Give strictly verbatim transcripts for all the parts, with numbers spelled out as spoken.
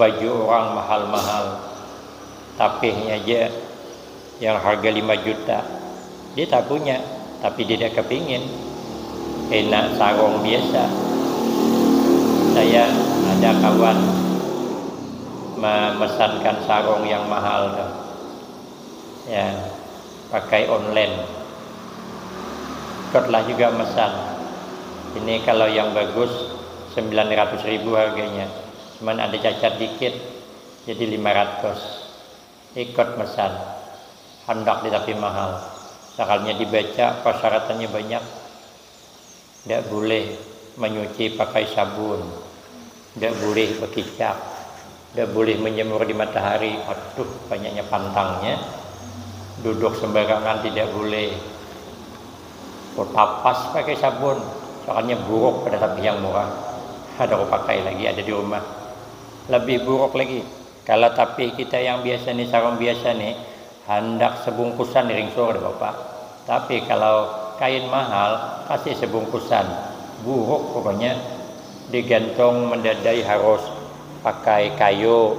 Baju orang mahal-mahal, tapihnya aja yang harga lima juta. Dia tak punya, tapi dia tidak kepingin. Enak sarung biasa. Saya ada kawan memesankan sarung yang mahal tuh. Ya, pakai online. Ikutlah juga mesan. Ini kalau yang bagus sembilan ratus ribu harganya. Cuman ada cacat dikit, jadi lima ratus. Ikut mesan. Handak di tapi mahal. Sakalinya dibaca persyaratannya banyak. Tidak boleh mencuci pakai sabun. Tidak boleh berkicak. Tidak boleh menjemur di matahari. Aduh, banyaknya pantangnya. Duduk sembarangan tidak boleh. Kau tapas pakai sabun. Soalnya buruk pada tapi yang murah. Ada kau pakai lagi, ada di rumah. Lebih buruk lagi. Kalau tapi kita yang biasa nih, sarung biasa nih, handak sebungkusan ringsur deh Bapak. Tapi kalau kain mahal, kasih sebungkusan. Buruk pokoknya, digantung mendadai harus pakai kayu.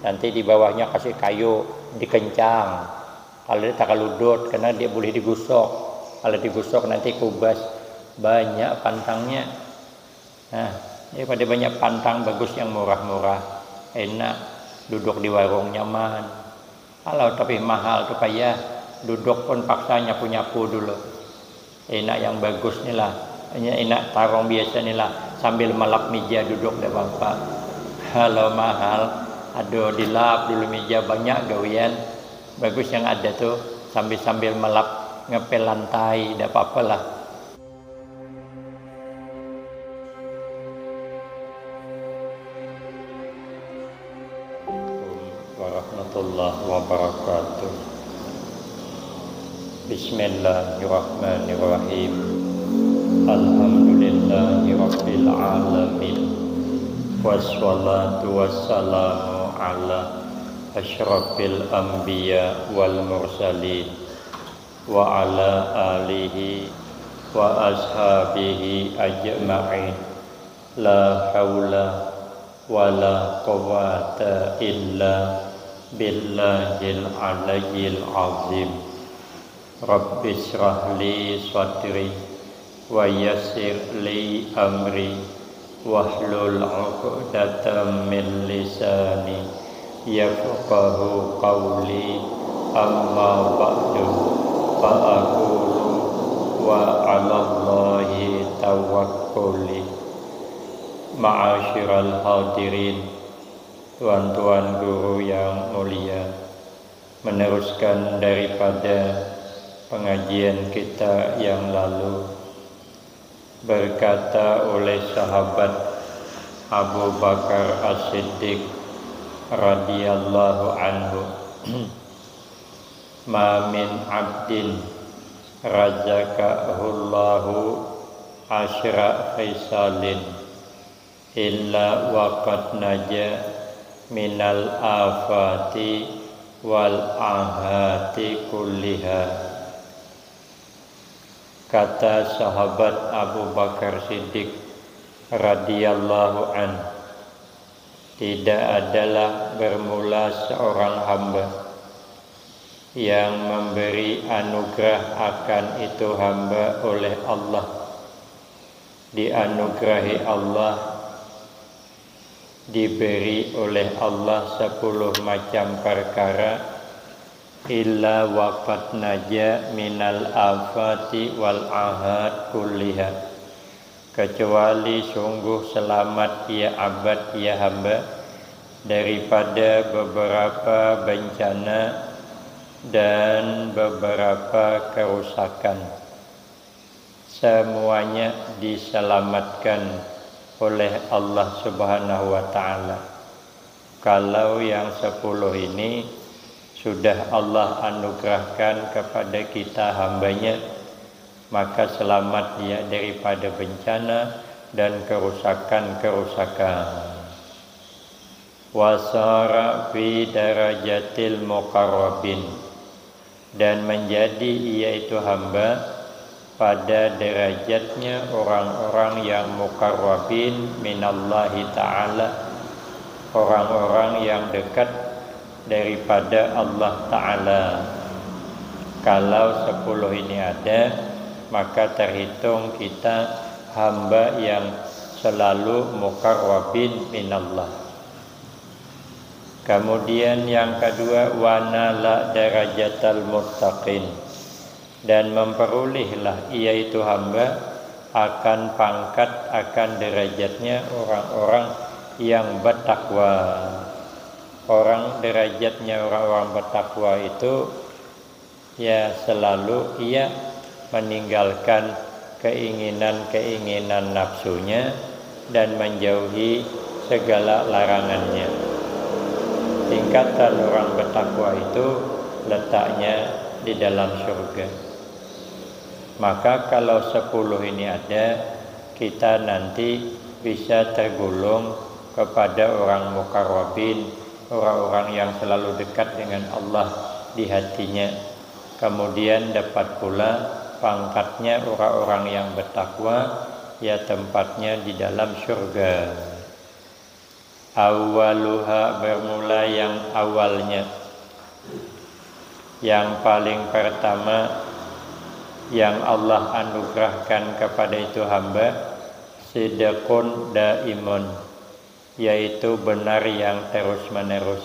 Nanti di bawahnya kasih kayu, dikencang. Kalau dia takaludut, karena dia boleh digusok. Kalau digusok nanti kubas, banyak pantangnya. Nah, daripada banyak pantang, bagus yang murah-murah, enak, duduk di warung nyaman. Kalau tapi mahal tu payah, duduk pun paksa nyapu-nyapu dulu. Enak yang bagus ni lah, enak tarung biasa ni lah, sambil malap mija duduk dah bangka. Kalau mahal, aduh, dilap dulu mija, banyak gawian. Bagus yang ada tu, sambil-sambil malap ngepel lantai, dah apa-apa lah. Warahmatullahi wabarakatuh. Bismillahirrahmanirrahim. Alhamdulillahirabbil alamin. Wassalatu wassalamu ala asyrafil anbiya wal mursalin, wa ala alihi wa ashabihi ajma'in. La haula wa la quwwata illa billahil aliyyil azim. Rabbi shrah li sadri wa yassir li amri wahlul uqdatam min lisani yafqahu qawli. Amma ba'du, fa aqulu wa 'alallahi tawakkuli. Ma'asyiral hadirin, tuan-tuan guru yang mulia, meneruskan daripada pengajian kita yang lalu, berkata oleh sahabat Abu Bakar As-Siddiq radhiyallahu anhu, "Ma min abdin razaqahullahu asyra khisalin illa waqad naja minal afati wal ahati kulliha." Kata sahabat Abu Bakar Siddiq radhiyallahu an, "Tidak adalah bermula seorang hamba yang memberi anugerah akan itu hamba oleh Allah, dianugerahi Allah, diberi oleh Allah sepuluh macam perkara, illa waqad naja minal afati wal ahad kulliha, kecuali sungguh selamat ia abad, ia hamba, daripada beberapa bencana dan beberapa kerusakan." Semuanya diselamatkan oleh Allah Subhanahu wa Ta'ala. Kalau yang sepuluh ini sudah Allah anugerahkan kepada kita hambanya, maka selamat dia daripada bencana dan kerusakan-kerusakan. Wasara fi darajatil muqarrabin, dan menjadi ia itu hamba pada derajatnya orang-orang yang muqarrabin minallahi ta'ala, Orang-orang yang dekat daripada Allah Ta'ala. Kalau sepuluh ini ada, maka terhitung kita hamba yang selalu mukarrabin minallah. Kemudian yang kedua, wanala darajatal muttaqin, dan memperolehlah ia itu hamba akan pangkat, akan derajatnya orang-orang yang bertakwa. Orang, derajatnya orang-orang bertakwa itu, ya, selalu ia meninggalkan keinginan-keinginan nafsunya dan menjauhi segala larangannya. Tingkatan orang bertakwa itu letaknya di dalam surga. Maka kalau sepuluh ini ada, kita nanti bisa tergolong kepada orang mukarrabin, orang-orang yang selalu dekat dengan Allah di hatinya. Kemudian dapat pula pangkatnya orang-orang yang bertakwa, ya, tempatnya di dalam surga. Awaluha, bermula yang awalnya. Yang paling pertama yang Allah anugerahkan kepada itu hamba, sidqun daimun, yaitu benar yang terus-menerus.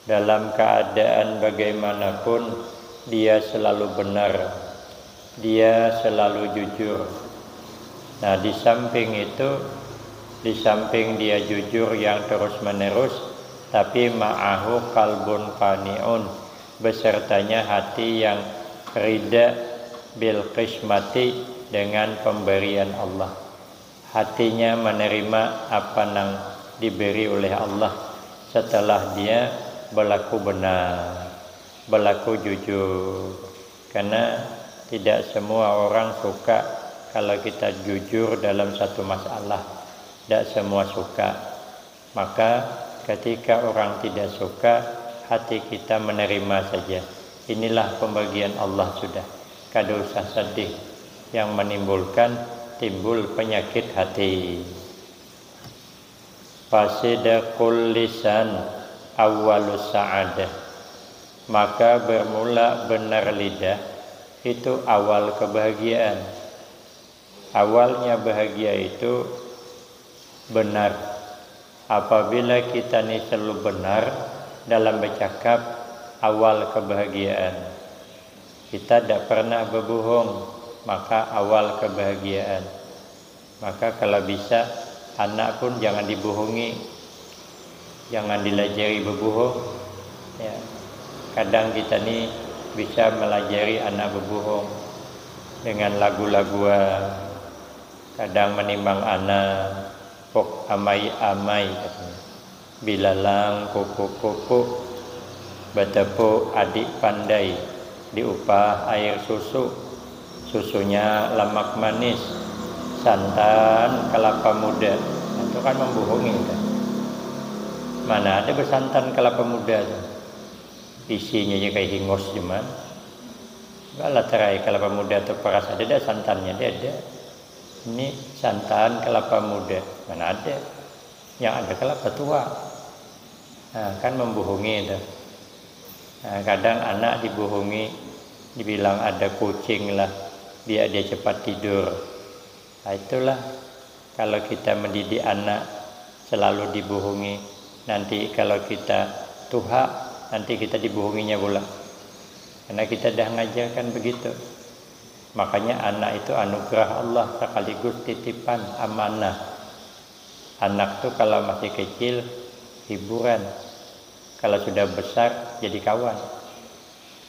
Dalam keadaan bagaimanapun, dia selalu benar, dia selalu jujur. Nah, di samping itu, di samping dia jujur yang terus-menerus, tapi ma'ahu qalbun qani'un, besertanya hati yang rida bil qismati, dengan pemberian Allah. Hatinya menerima apa nang diberi oleh Allah setelah dia berlaku benar, berlaku jujur. Karena tidak semua orang suka kalau kita jujur dalam satu masalah. Tidak semua suka. Maka ketika orang tidak suka, hati kita menerima saja. Inilah pembagian Allah sudah. Kada usah sedih yang menimbulkan timbul penyakit hati. Fasidqul lisan awwalus sa'adah. Maka bermula benar lidah itu awal kebahagiaan. Awalnya bahagia itu benar. Apabila kita ni selalu benar dalam bercakap, awal kebahagiaan. Kita tidak pernah berbohong, maka awal kebahagiaan. Maka kalau bisa, anak pun jangan dibohongi, jangan dilajari berbohong. Ya. Kadang kita ni bisa melajari anak berbohong dengan lagu-laguan. Kadang menimang anak, pok amai-amai katanya. Bilalang kuku-kuku, batepuk adik pandai, diupah air susu, susunya lamak manis, santan kelapa muda. Nah, itu kan membohongi kan. Mana ada bersantan kelapa muda tu. Isinya aja kayak hingos cuman. Bala terai kelapa muda tu peras ada dah santannya, ada, ada. Ini santan kelapa muda, mana ada. Yang ada kelapa tua. Nah, kan membohongi itu. Nah, kadang anak dibohongi, dibilang ada kucing lah, biar dia cepat tidur. Nah, itulah kalau kita mendidik anak selalu dibohongi, nanti kalau kita tuha, nanti kita dibohonginya pula. Karena kita dah ngajarkan begitu. Makanya anak itu anugerah Allah sekaligus titipan amanah. Anak tu kalau masih kecil, hiburan. Kalau sudah besar, jadi kawan.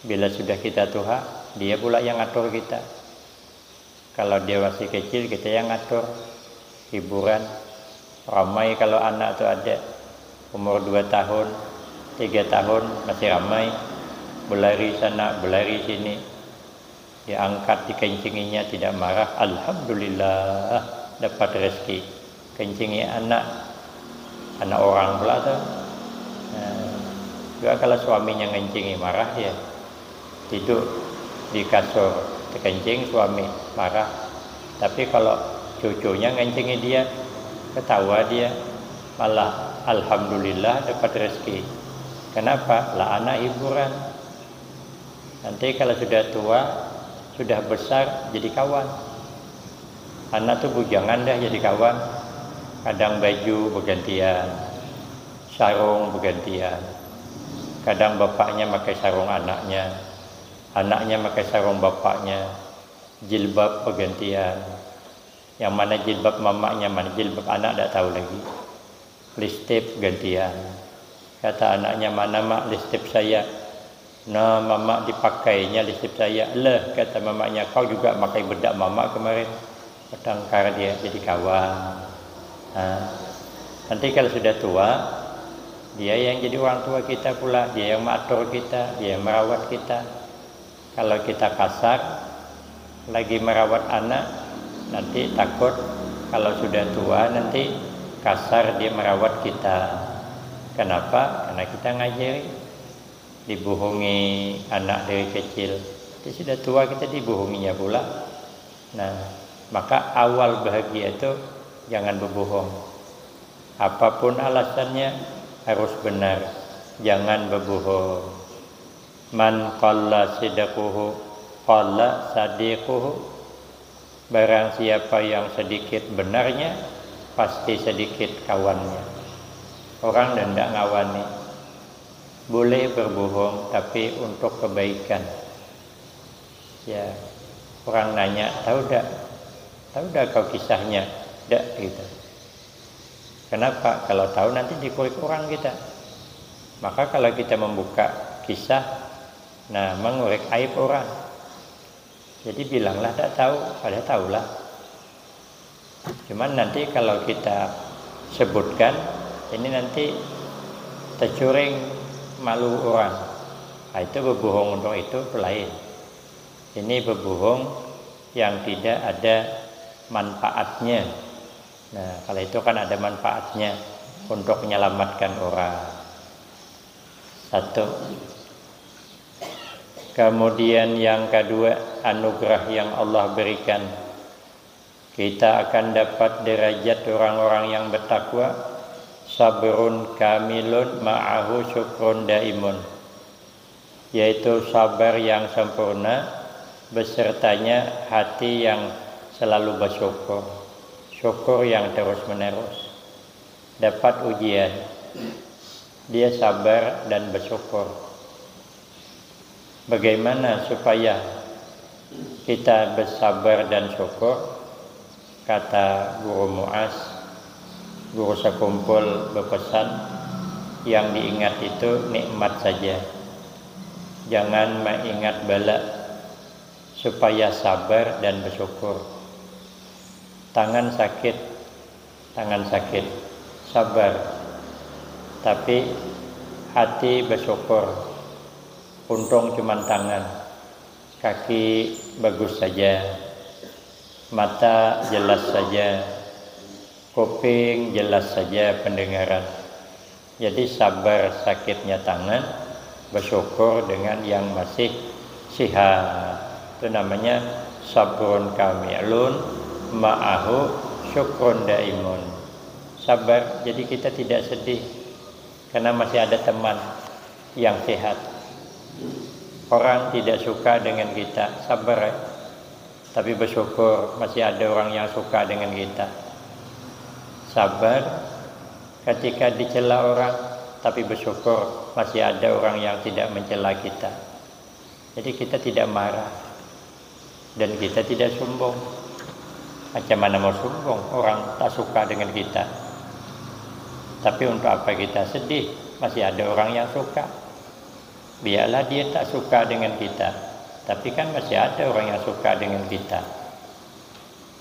Bila sudah kita tuha, dia pula yang atur kita. Kalau dia masih kecil, kita yang atur. Hiburan. Ramai kalau anak tu ada. Umur dua tahun, tiga tahun, masih ramai. Belari sana, belari sini. Diangkat, dikencinginya, tidak marah. Alhamdulillah, dapat rezeki. Kencingi anak, anak orang pula tu. Nah, juga kalau suaminya ngencingi, marah dia. Tidur di kasur, terkencing suami, marah. Tapi kalau cucunya ngencingi dia, ketawa dia, malah Alhamdulillah dapat rezeki. Kenapa? Lah anak hiburan. Nanti kalau sudah tua, sudah besar, jadi kawan. Anak tuh bujangan dah jadi kawan. Kadang baju bergantian, sarung bergantian. Kadang bapaknya pakai sarung anaknya, anaknya pakai sarung bapaknya, jilbab bergantian. Yang mana jilbab mamaknya, mana jilbab anak, tak tahu lagi. Listip gantian. Kata anaknya, "Mana, Mak, listip saya?" "Nah, Mamak dipakainya listip saya." "Leh," kata mamaknya, "kau juga pakai bedak Mamak kemarin." Bertengkar dia jadi kawan. Nah, nanti kalau sudah tua, dia yang jadi orang tua kita pula, dia yang mengatur kita, dia yang merawat kita. Kalau kita kasar, lagi merawat anak, nanti takut kalau sudah tua nanti kasar dia merawat kita. Kenapa? Karena kita ngajari, dibohongi anak dari kecil. Nanti sudah tua kita dibohonginya pula. Nah, maka awal bahagia itu jangan berbohong. Apapun alasannya harus benar. Jangan berbohong. Man qalla sidquhu qalla sadiquhu. Barang siapa yang sedikit benarnya, pasti sedikit kawannya. Orang ndak ngawani. Boleh berbohong, tapi untuk kebaikan. Ya, orang nanya, "Tahu dak? Tahu dak kau kisahnya?" Dak, gitu. Kenapa? Kalau tahu nanti dikulik orang kita. Maka kalau kita membuka kisah, nah, mengulik aib orang. Jadi bilanglah tak tahu, padahal tahulah. Cuman nanti kalau kita sebutkan, ini nanti tercuring malu orang. Nah, itu berbohong untuk itu lain. Ini berbohong yang tidak ada manfaatnya. Nah, kalau itu kan ada manfaatnya untuk menyelamatkan orang. Satu. Kemudian yang kedua, anugerah yang Allah berikan. Kita akan dapat derajat orang-orang yang bertakwa. Sabrun kamilun ma'ahu syukrun daimun. Yaitu sabar yang sempurna, besertanya hati yang selalu bersyukur. Syukur yang terus-menerus. Dapat ujian, dia sabar dan bersyukur. Bagaimana supaya kita bersabar dan syukur? Kata Guru Muaz, guru sekumpul, berpesan, yang diingat itu nikmat saja. Jangan mengingat bala, supaya sabar dan bersyukur. Tangan sakit, tangan sakit, sabar. Tapi hati bersyukur. Untung cuman tangan, kaki bagus saja, mata jelas saja, kuping jelas saja pendengaran. Jadi sabar sakitnya tangan, bersyukur dengan yang masih sihat. Itu namanya sabrun kamilun ma'ahu syukrun daimun. Sabar, jadi kita tidak sedih karena masih ada teman yang sehat. Orang tidak suka dengan kita, sabar, ya. Tapi bersyukur masih ada orang yang suka dengan kita. Sabar ketika dicela orang, tapi bersyukur masih ada orang yang tidak mencela kita. Jadi kita tidak marah dan kita tidak sombong. Macam mana mau sombong, orang tak suka dengan kita. Tapi untuk apa kita sedih? Masih ada orang yang suka. Biarlah dia tak suka dengan kita, tapi kan masih ada orang yang suka dengan kita.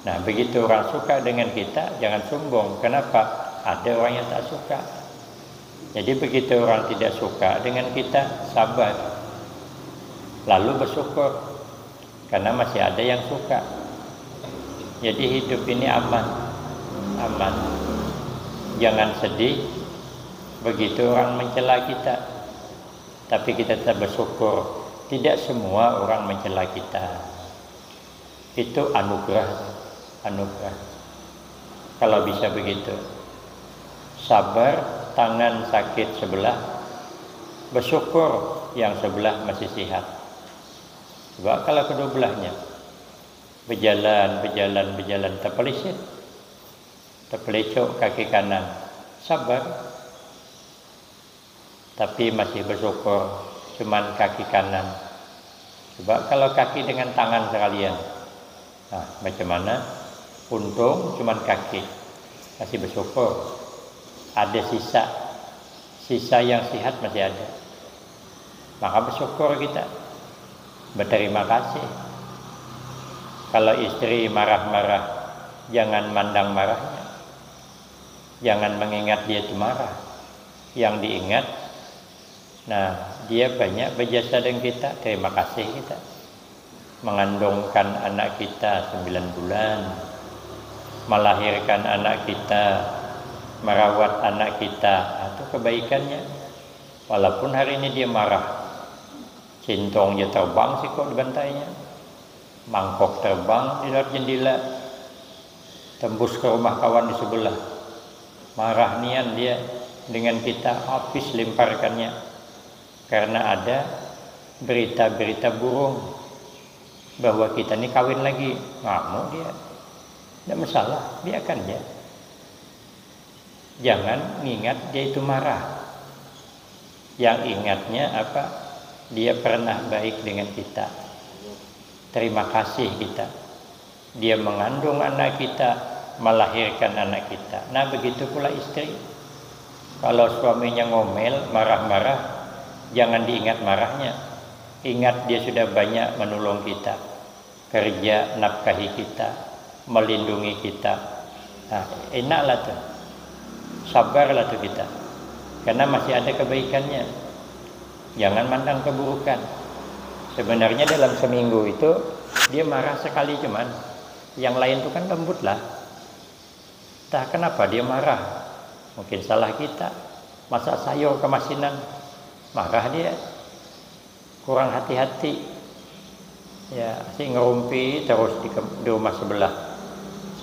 Nah, begitu orang suka dengan kita, jangan sombong. Kenapa? Ada orang yang tak suka. Jadi begitu orang tidak suka dengan kita, sabar. Lalu bersyukur karena masih ada yang suka. Jadi hidup ini aman. Aman. Jangan sedih begitu orang mencela kita. Tapi kita tetap bersyukur, tidak semua orang mencela kita. Itu anugerah, anugerah. Kalau bisa begitu. Sabar, Tangan sakit sebelah, bersyukur yang sebelah masih sihat. Coba kalau kedua belahnya, berjalan, berjalan, berjalan, terpelisit, terpelicuk kaki kanan, sabar, tapi masih bersyukur, cuman kaki kanan. Coba kalau kaki dengan tangan sekalian, nah, macam mana? Untung cuman kaki, masih bersyukur, ada sisa, sisa yang sihat masih ada, maka bersyukur kita, berterima kasih. Kalau istri marah-marah, jangan mandang marahnya, jangan mengingat dia itu marah. Yang diingat, nah, dia banyak berjasa dengan kita, terima kasih kita. Mengandungkan anak kita sembilan bulan, melahirkan anak kita, merawat anak kita, nah, itu kebaikannya. Walaupun hari ini dia marah, sintong je terbang siko dibantainya, mangkok terbang di luar jendela, tembus ke rumah kawan di sebelah, marah nian dia dengan kita, habis lemparkannya. Karena ada berita-berita burung bahwa kita ni kawin lagi, ngamuk dia. Tidak masalah, biarkan dia. Jangan ngingat dia itu marah. Yang ingatnya apa? Dia pernah baik dengan kita. Terima kasih kita. Dia mengandung anak kita, melahirkan anak kita. Nah, begitu pula istri. Kalau suaminya ngomel, marah-marah, jangan diingat marahnya. Ingat dia sudah banyak menolong kita. Kerja nafkahi kita, melindungi kita. Nah, enaklah tuh. Sabarlah tuh kita. Karena masih ada kebaikannya. Jangan mandang keburukan. Sebenarnya dalam seminggu itu dia marah sekali cuman. Yang lain tuh kan lembut lah. Entah kenapa dia marah. Mungkin salah kita. Masak sayur kemasinan. Marah dia. Kurang hati-hati. Ya, si ngerumpi terus di, ke- di rumah sebelah.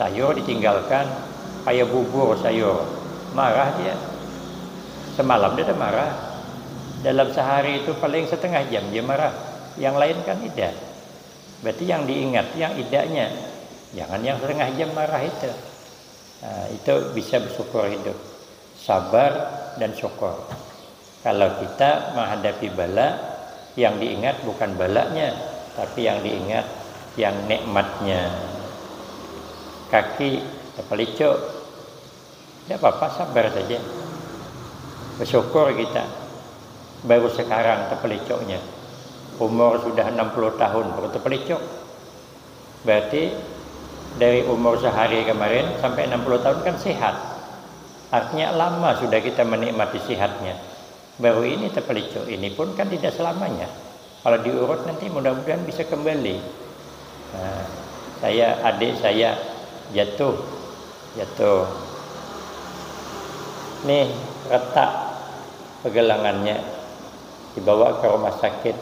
Sayur ditinggalkan, kayak bubur sayur. Marah dia. Semalam dia ada marah. Dalam sehari itu paling setengah jam dia marah. Yang lain kan tidak. Berarti yang diingat, yang idaknya. Jangan yang setengah jam marah itu. Nah, itu bisa bersyukur hidup. Sabar dan syukur. Kalau kita menghadapi bala, yang diingat bukan balanya, tapi yang diingat yang nikmatnya. Kaki terpelicuk, tidak apa-apa, sabar saja. Bersyukur kita, baru sekarang terpelicuknya. Umur sudah enam puluh tahun baru terpelicuk. Berarti dari umur sehari kemarin sampai enam puluh tahun kan sehat. Artinya lama sudah kita menikmati sehatnya. Baru ini terpelicuk, ini pun kan tidak selamanya. Kalau diurut nanti mudah-mudahan bisa kembali. Nah, saya, adik saya jatuh, jatuh. Nih, retak pegelangannya, dibawa ke rumah sakit,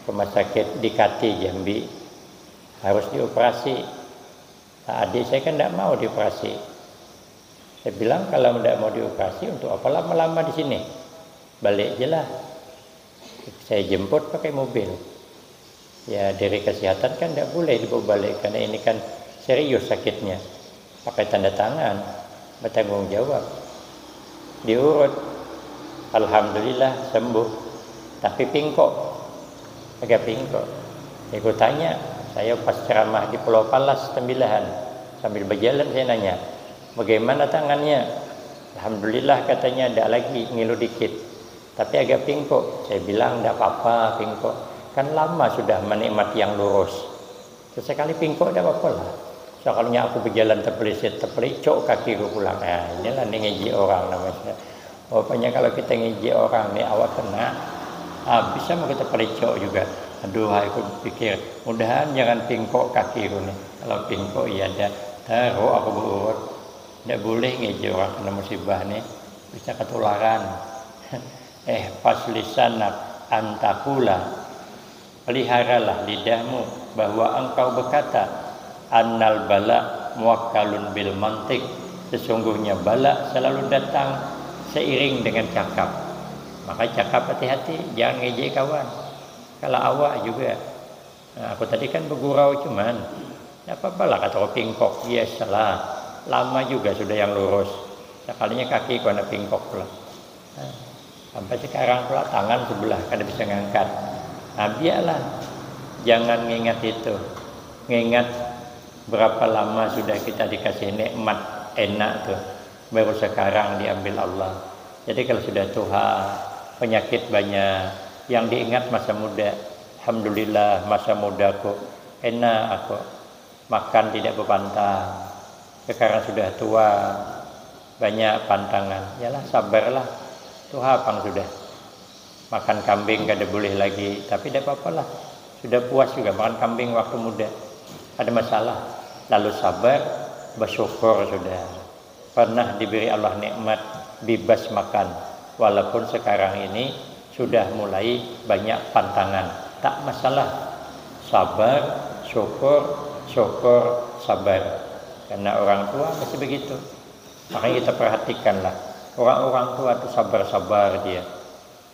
rumah sakit di Kati Jambi, harus dioperasi. Nah, adik saya kan tidak mau dioperasi. Saya bilang, kalau tidak mau dioperasi, untuk apa lama-lama di sini? Balik je lah. Saya jemput pakai mobil. Ya, dari kesehatan kan tidak boleh dibawa balik karena ini kan serius sakitnya. Pakai tanda tangan, bertanggung jawab. Diurut, alhamdulillah sembuh. Tapi pingkok, agak pingkok. Aku tanya, saya pas ceramah di Pulau Palas, Tembilahan, sambil berjalan saya nanya, bagaimana tangannya? Alhamdulillah katanya, tidak lagi, ngilu dikit. Tapi agak pingkok. Saya bilang, tidak apa-apa pingkok. Kan lama sudah menikmati yang lurus. Sesekali pingkok tidak apa-apa lah. Soalnya aku berjalan terpelisit, terpelicok kakiku pulang. Ah, inilah nih ngeji orang namanya. Rupanya kalau kita ngeji orang nih, awak kena. Habis sama kita pelicok juga. Aduh, aku pikir, mudahan jangan pingkok kakiku nih. Kalau pingkok, iya ada. Taruh aku berurut. Tidak boleh ngeji orang kena musibah nih. Bisa ketularan. Eh, pas lisanak antakula. Peliharalah lidahmu bahwa engkau berkata, "Annal bala muwakkalun bil mantik." Sesungguhnya bala selalu datang seiring dengan cakap. Maka cakap hati-hati, jangan ngejek kawan. Kalau awak juga. Nah, aku tadi kan begurau cuman, tidak apa-apa lah kata aku pingkok, biasalah. Lama juga sudah yang lurus. Sekalinya kaki kena pingkok pula. Nah, sampai sekarang pula tangan sebelah kada bisa ngangkat. Nah, biarlah. Jangan ngingat itu. Ngingat berapa lama sudah kita dikasih nikmat enak tuh. Baru sekarang diambil Allah. Jadi kalau sudah tua, penyakit banyak, yang diingat masa muda. Alhamdulillah, masa mudaku enak aku. Makan tidak bepantang. Sekarang sudah tua, banyak pantangan. Yalah, sabarlah. Tua pang sudah. Makan kambing kada boleh lagi, tapi tidak apa-apalah. Sudah puas juga makan kambing waktu muda. Ada masalah. Lalu sabar, bersyukur sudah. Pernah diberi Allah nikmat, bebas makan. Walaupun sekarang ini sudah mulai banyak pantangan. Tak masalah. Sabar, syukur, syukur, sabar. Karena orang tua masih begitu. Makanya kita perhatikanlah. Orang-orang tua itu sabar-sabar dia.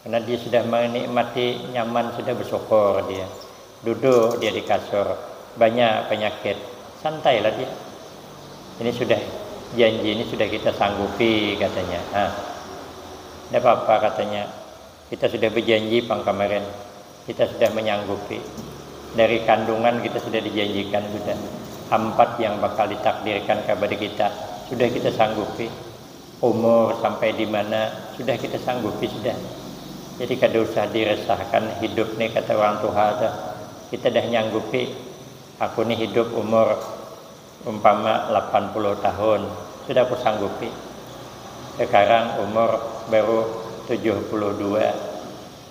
Karena dia sudah menikmati nyaman, sudah bersyukur dia. Duduk dia di kasur, banyak penyakit, santailah dia. Ini sudah janji, ini sudah kita sanggupi katanya. Ah, tidak apa-apa katanya. Kita sudah berjanji pang kemarin. Kita sudah menyanggupi. Dari kandungan kita sudah dijanjikan sudah. Empat yang bakal ditakdirkan kepada kita sudah kita sanggupi. Umur sampai di mana sudah kita sanggupi sudah. Jadi kada usah diresahkan hidup nih kata orang tua tuh. Kita dah nyanggupi. Aku nih hidup umur umpama delapan puluh tahun sudah aku sanggupi. Sekarang umur baru tujuh puluh dua.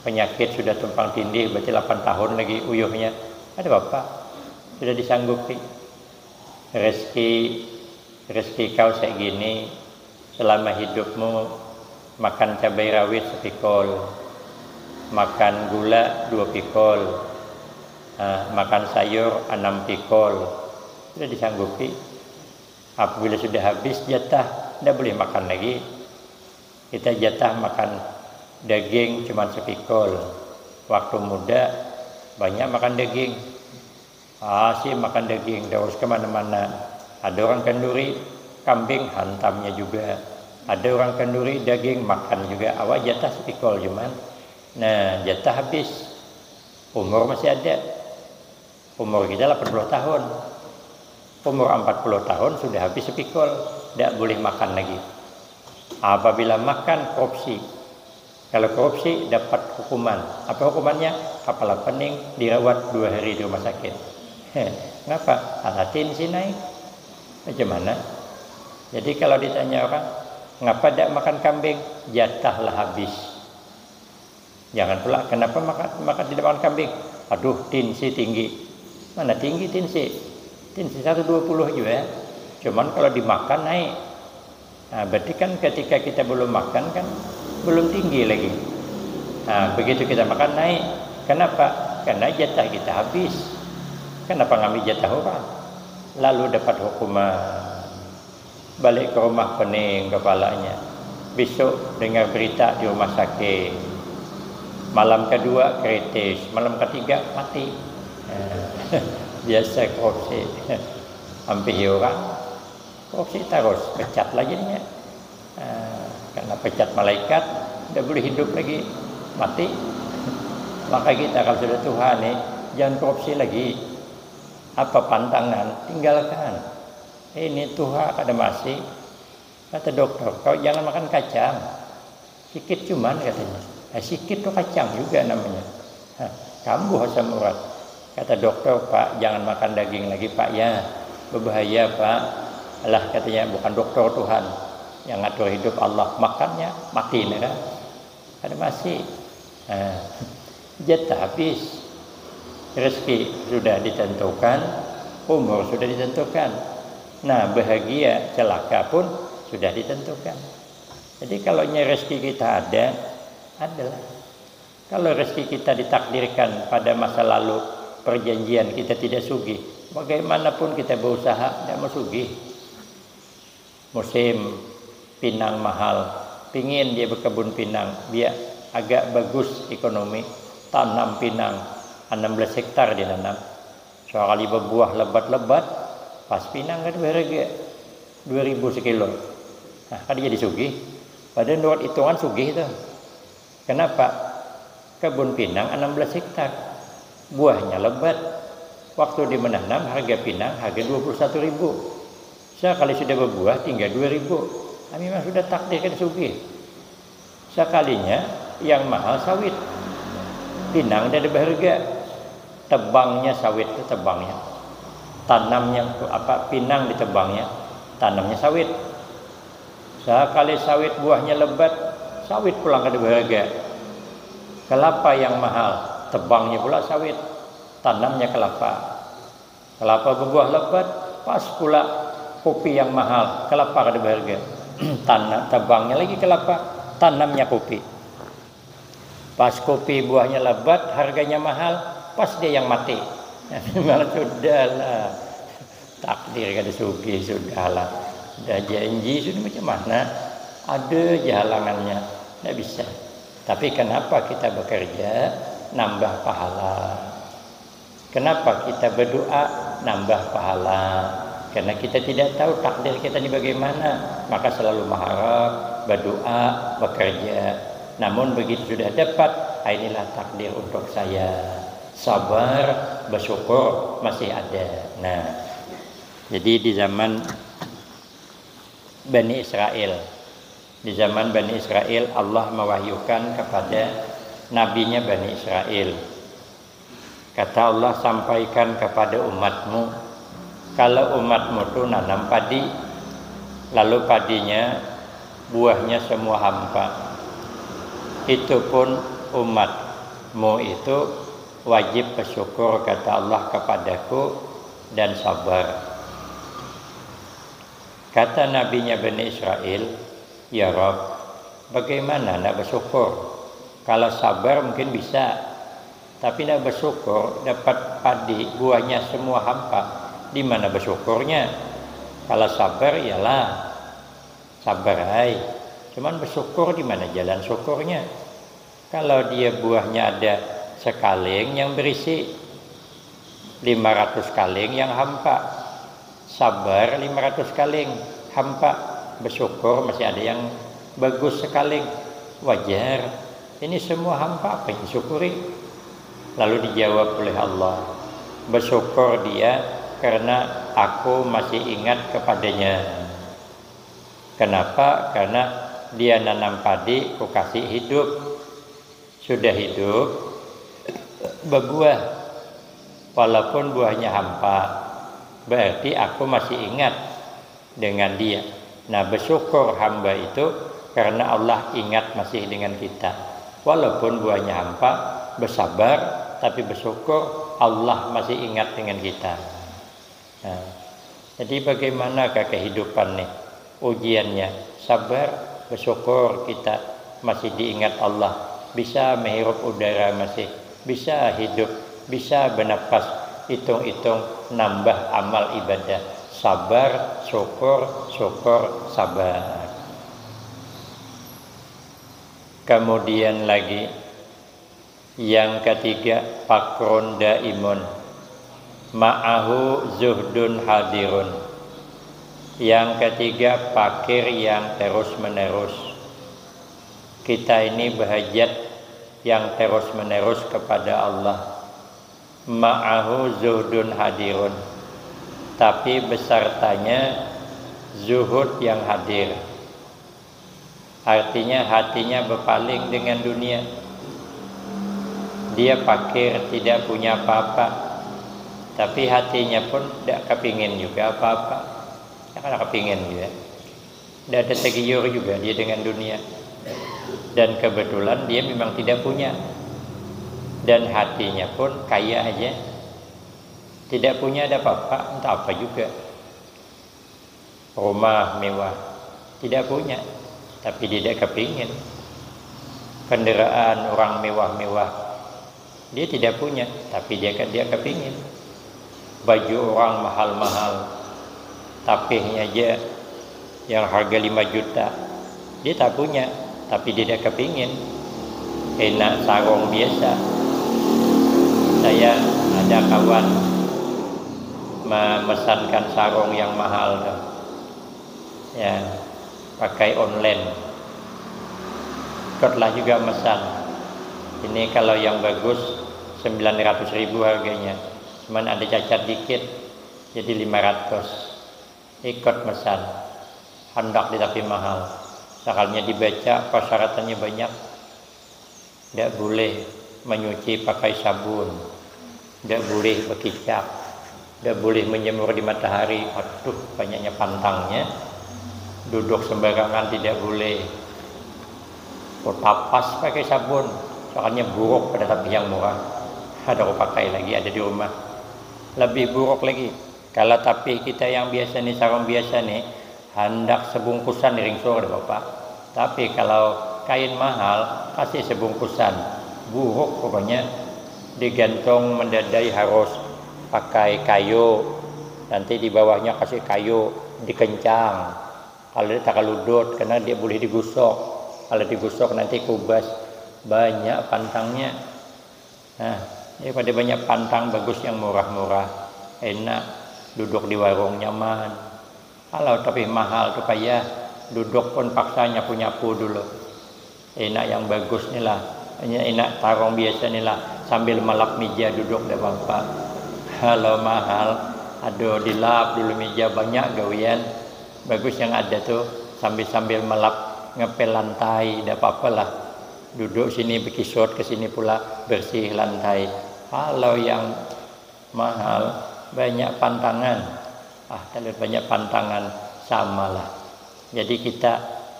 Penyakit sudah tumpang tindih, berarti delapan tahun lagi uyuhnya. Ada apa? Sudah disanggupi. Rezeki, rezeki kau kayak gini, selama hidupmu makan cabai rawit sepikul, makan gula dua pikul, ah, makan sayur enam pikul, sudah disanggupi. Apabila sudah habis jatah, tidak boleh makan lagi. Kita jatah makan daging cuma sepikul. Waktu muda banyak makan daging. Ah, si makan daging terus kemana-mana. Ada orang kenduri kambing hantamnya juga. Ada orang kenduri daging makan juga. Awak jatah sepikul cuman. Nah, jatah habis. Umur masih ada. Umur kita delapan puluh tahun. Umur empat puluh tahun sudah habis sepikul. Tidak boleh makan lagi. Apabila makan korupsi, kalau korupsi dapat hukuman. Apa hukumannya? Kepala pening dirawat dua hari di rumah sakit. Heh, ngapa? Alatin si naik. Macam mana? Jadi kalau ditanya orang, ngapa tidak makan kambing? Jatahlah habis. Jangan pula, kenapa maka, maka tidak makan kambing? Aduh, tinsi tinggi. Mana tinggi tinsi? Tinsi satu dua puluh juga. Cuman kalau dimakan naik. Nah, berarti kan ketika kita belum makan kan belum tinggi lagi. Nah, begitu kita makan naik. Kenapa? Karena jatah kita habis. Kenapa ngambil jatah orang? Lalu dapat hukuman. Balik ke rumah pening kepalanya. Besok dengar berita di rumah sakit. Malam kedua kritis, malam ketiga mati. Biasa korupsi. Ampih orang. Korupsi terus, pecat lagi nya. Karena pecat malaikat, tidak boleh hidup lagi. Mati. Maka kita kalau sudah tua nih, jangan korupsi lagi. Apa pantangan, tinggalkan. Ini tuha kada masih. Kata dokter, kau jangan makan kacang. Sikit cuman katanya. Eh, sikit tu kacang juga namanya. Hah, kambuh asam urat. Kata dokter, Pak, jangan makan daging lagi, Pak, ya. Berbahaya, Pak. Alah, katanya, bukan dokter Tuhan. Yang ngatur hidup Allah. Makannya, mati nih kan. Kada masih. Nah, jatah habis. Rezeki sudah ditentukan, umur sudah ditentukan. Nah, bahagia celaka pun sudah ditentukan. Jadi kalau rezeki kita ada, adalah. Kalau rezeki kita ditakdirkan pada masa lalu, perjanjian kita tidak sugih, bagaimanapun kita berusaha, tidak mau sugih. Musim pinang mahal, Pingin dia berkebun pinang, dia agak bagus ekonomi, tanam pinang, enam belas hektar dia nanam. Sekali berbuah lebat-lebat, pas pinang kada berharga, dua ribu sekilo. Nah, kada jadi sugih. Padahal menurut hitungan sugih tuh. Kenapa? Kebun pinang enam belas hektar. Buahnya lebat. Waktu dia menanam, harga pinang harga dua puluh satu ribu. Sekali sudah berbuah, tinggal dua ribu. Nah, memang sudah takdir kan sugih. Sekalinya yang mahal sawit. Pinang dah berharga. Tebangnya sawit tu, tebangnya. Tanamnya tu apa, pinang di tebangnya. Tanamnya sawit. Sekali sawit buahnya lebat, sawit pulang kada berharga. Kelapa yang mahal, tebangnya pula sawit. Tanamnya kelapa. Kelapa berbuah lebat, pas pula kopi yang mahal, kelapa kada berharga. Tanam, tebangnya lagi kelapa, tanamnya kopi. Pas kopi buahnya lebat, harganya mahal, pas dia yang mati. Malah sudahlah. Takdir kada sugih, sudahlah. Dah janji, sudah macam mana? Ada aja halangannya. Tidak bisa. Tapi kenapa kita bekerja? Nambah pahala. Kenapa kita berdoa? Nambah pahala. Karena kita tidak tahu takdir kita ini bagaimana, maka selalu mengharap, berdoa, bekerja. Namun begitu sudah dapat, ah, inilah takdir untuk saya. Sabar, bersyukur, masih ada. Nah, jadi di zaman Bani Israel, di zaman Bani Israel, Allah mewahyukan kepada nabinya Bani Israel. Kata Allah, sampaikan kepada umatmu, kalau umatmu tu nanam padi, lalu padinya, buahnya semua hampa, itu pun umatmu itu wajib bersyukur, kata Allah, kepadaku dan sabar. Kata nabinya Bani Israel, ya Rob, bagaimana nak bersyukur? Kalau sabar mungkin bisa, tapi nak bersyukur dapat padi buahnya semua hampa, di mana bersyukurnya? Kalau sabar ialah sabar ai, cuman bersyukur di mana jalan syukurnya? Kalau dia buahnya ada sekaling yang berisi, lima ratus kaling yang hampa. Sabar lima ratus kaling hampa, bersyukur masih ada yang bagus sekaling. Wajar. Ini semua hampa, apa yang disyukuri? Lalu dijawab oleh Allah, bersyukur dia karena aku masih ingat kepadanya. Kenapa? Karena dia nanam padi, ku kasih hidup. Sudah hidup, berbuah. Walaupun buahnya hampa, berarti aku masih ingat dengan dia. Nah, bersyukur hamba itu karena Allah ingat masih dengan kita. Walaupun buahnya hampa, bersabar, tapi bersyukur Allah masih ingat dengan kita. Nah, jadi bagaimanakah kehidupan nih? Ujiannya, sabar, bersyukur kita masih diingat Allah, bisa menghirup udara masih, bisa hidup, bisa bernapas, hitung-hitung nambah amal ibadah. Sabar, syukur, syukur, sabar. Kemudian lagi, yang ketiga, pakrun daimun. Ma'ahu zuhdun hadirun. Yang ketiga, pakir yang terus-menerus. Kita ini berhajat yang terus-menerus kepada Allah. Ma'ahu zuhdun hadirun. Tapi besertanya zuhud yang hadir. Artinya, hatinya berpaling dengan dunia. Dia fakir, tidak punya apa-apa, tapi hatinya pun tidak kepingin juga apa-apa. Ya, kada kepingin juga. Tidak ada tegiur juga dia dengan dunia. Dan kebetulan dia memang tidak punya. Dan hatinya pun kaya aja. Tidak punya ada apa-apa, entah apa juga. Rumah mewah, tidak punya, tapi dia tidak kepingin. Kendaraan orang mewah-mewah, dia tidak punya, tapi dia, dia kepingin. Baju orang mahal-mahal, tapihnya aja yang harga lima juta, dia tak punya, Tapi tidak kepingin, enak sarung biasa. Saya ada kawan memesankan sarung yang mahal tuh. Ya, pakai online. Ikutlah juga mesan. Ini kalau yang bagus sembilan ratus ribu harganya. Cuman ada cacat dikit, jadi lima ratus. Ikut mesan. Handak di tapi mahal. Sakalinya dibaca persyaratannya banyak. Tidak boleh menyuci pakai sabun. Tidak boleh berkicak. Tidak boleh menjemur di matahari. Aduh, banyaknya pantangnya. Duduk sembarangan tidak boleh. Oh, tapas pakai sabun. Soalnya buruk pada tapi yang murah. Ada aku pakai lagi, ada di rumah. Lebih buruk lagi. Kalau tapi kita yang biasa nih, sarung biasa nih, handak sebungkusan ring suruh ada bapak. Tapi kalau kain mahal, kasih sebungkusan. Buruk pokoknya, digantung mendadai harus pakai kayu. Nanti di bawahnya kasih kayu, dikencang. Kalau tidak takaludut, karena dia boleh digusok. Kalau digusok nanti kubas, banyak pantangnya. Nah, daripada banyak pantang, bagus yang murah-murah, enak, duduk di warung nyaman. Kalau tapi mahal tu payah, duduk pun paksa nyapu-nyapu dulu. Enak yang bagus ni lah, enak tarung biasa ni lah, sambil melap meja duduk dah bapak. Kalau mahal, aduh, dilap dulu meja, banyak gawian. Bagus yang ada tu, sambil-sambil melap, ngepel lantai, dah apa-apa lah. Duduk sini, bekisut ke sini pula, bersih lantai. Kalau yang mahal, banyak pantangan. Ah, kalau banyak pantangan, samalah. Jadi kita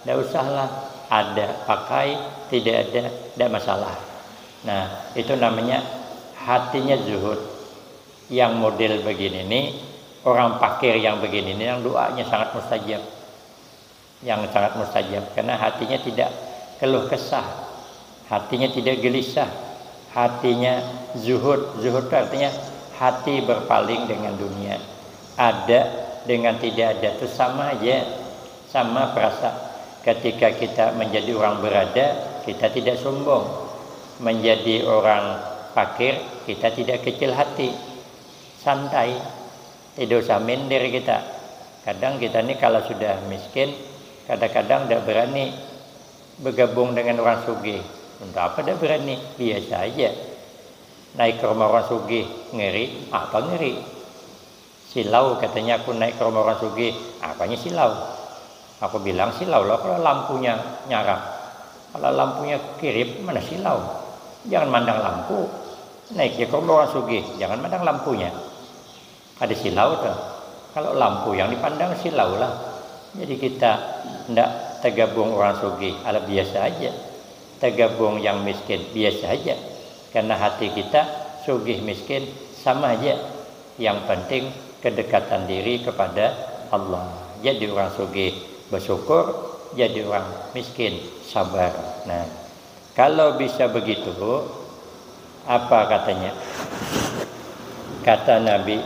tidak usahlah, ada pakai, tidak ada, tidak masalah. Nah, itu namanya hatinya zuhud. Yang model begini nih, orang pakir yang begini nih, yang doanya sangat mustajab. Yang sangat mustajab, karena hatinya tidak keluh kesah, hatinya tidak gelisah, hatinya zuhud. Zuhud itu artinya hati berpaling dengan dunia. Ada dengan tidak ada itu sama aja, sama perasa. Ketika kita menjadi orang berada, kita tidak sombong. Menjadi orang fakir, kita tidak kecil hati. Santai, tidak usah minder kita. Kadang kita ni kalau sudah miskin, kadang-kadang tidak berani bergabung dengan orang sugih. Untuk apa tidak berani? Biasa aja. Naik ke rumah orang sugih, ngeri, apa ngeri? Silau, katanya, aku naik ke rumah orang sugih. Apanya silau? Aku bilang, silau lah kalau lampunya nyarak. Kalau lampunya kirip, mana silau? Jangan mandang lampu. Naik ke rumah orang sugih, jangan mandang lampunya. Ada silau tuh. Kalau lampu yang dipandang, silau lah. Jadi kita ndak tergabung orang sugih, ala biasa aja. Tergabung yang miskin, biasa aja. Karena hati kita sugih miskin sama aja. Yang penting kedekatan diri kepada Allah. Jadi orang sugih bersyukur, jadi orang miskin sabar. Nah, kalau bisa begitu, apa katanya? Kata Nabi,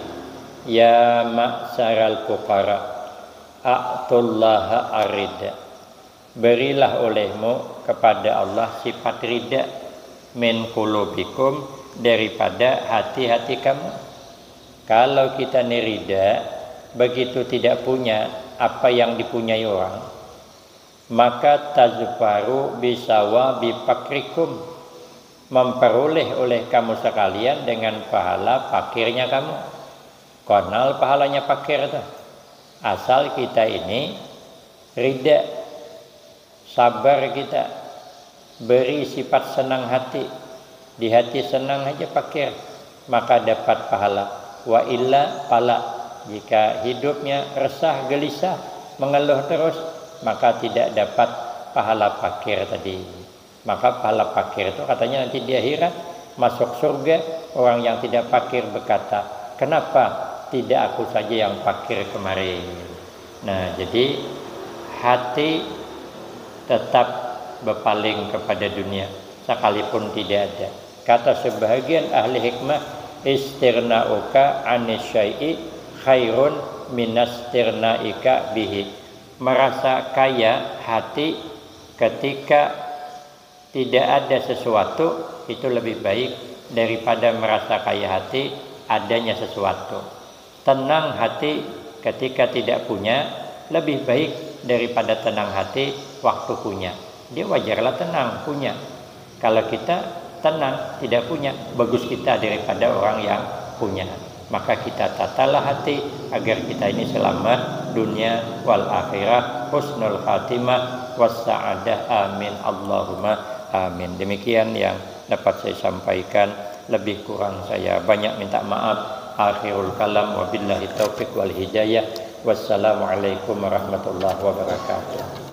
"Ya ma'syaral fuqara, a'tullaha arida." Berilah olehmu kepada Allah sifat rida, "min qulubikum", daripada hati-hati kamu. Kalau kita ni rida, begitu tidak punya apa yang dipunyai orang, maka tazfaru bisawabi fakrikum, memperoleh oleh kamu sekalian dengan pahala fakirnya kamu. Kenal pahalanya fakir tuh. Asal kita ini rida, sabar kita, beri sifat senang hati, di hati senang aja fakir, maka dapat pahala. Wa illa fala, jika hidupnya resah, gelisah, mengeluh terus, maka tidak dapat pahala fakir tadi. Maka pahala fakir itu katanya nanti di akhirat masuk surga. Orang yang tidak fakir berkata, "Kenapa tidak aku saja yang fakir kemarin?" Nah, jadi hati tetap berpaling kepada dunia sekalipun tidak ada. Kata sebahagian ahli hikmah, "Istirnauka anis syai'i khairun minastirnaika bihi." Merasa kaya hati Ketika tidak ada sesuatu, itu lebih baik daripada merasa kaya hati adanya sesuatu. Tenang hati ketika tidak punya lebih baik daripada tenang hati waktu punya. Dia wajarlah tenang punya. Kalau kita tenang, tidak punya, bagus kita daripada orang yang punya. Maka kita tatalah hati agar kita ini selamat dunia wal akhirah, husnul khatimah, wassa'adah. Amin, Allahumma amin. Demikian yang dapat saya sampaikan. Lebih kurang saya banyak minta maaf. Akhirul kalam, wabillahi taufiq wal hidayah. Wassalamualaikum warahmatullahi wabarakatuh.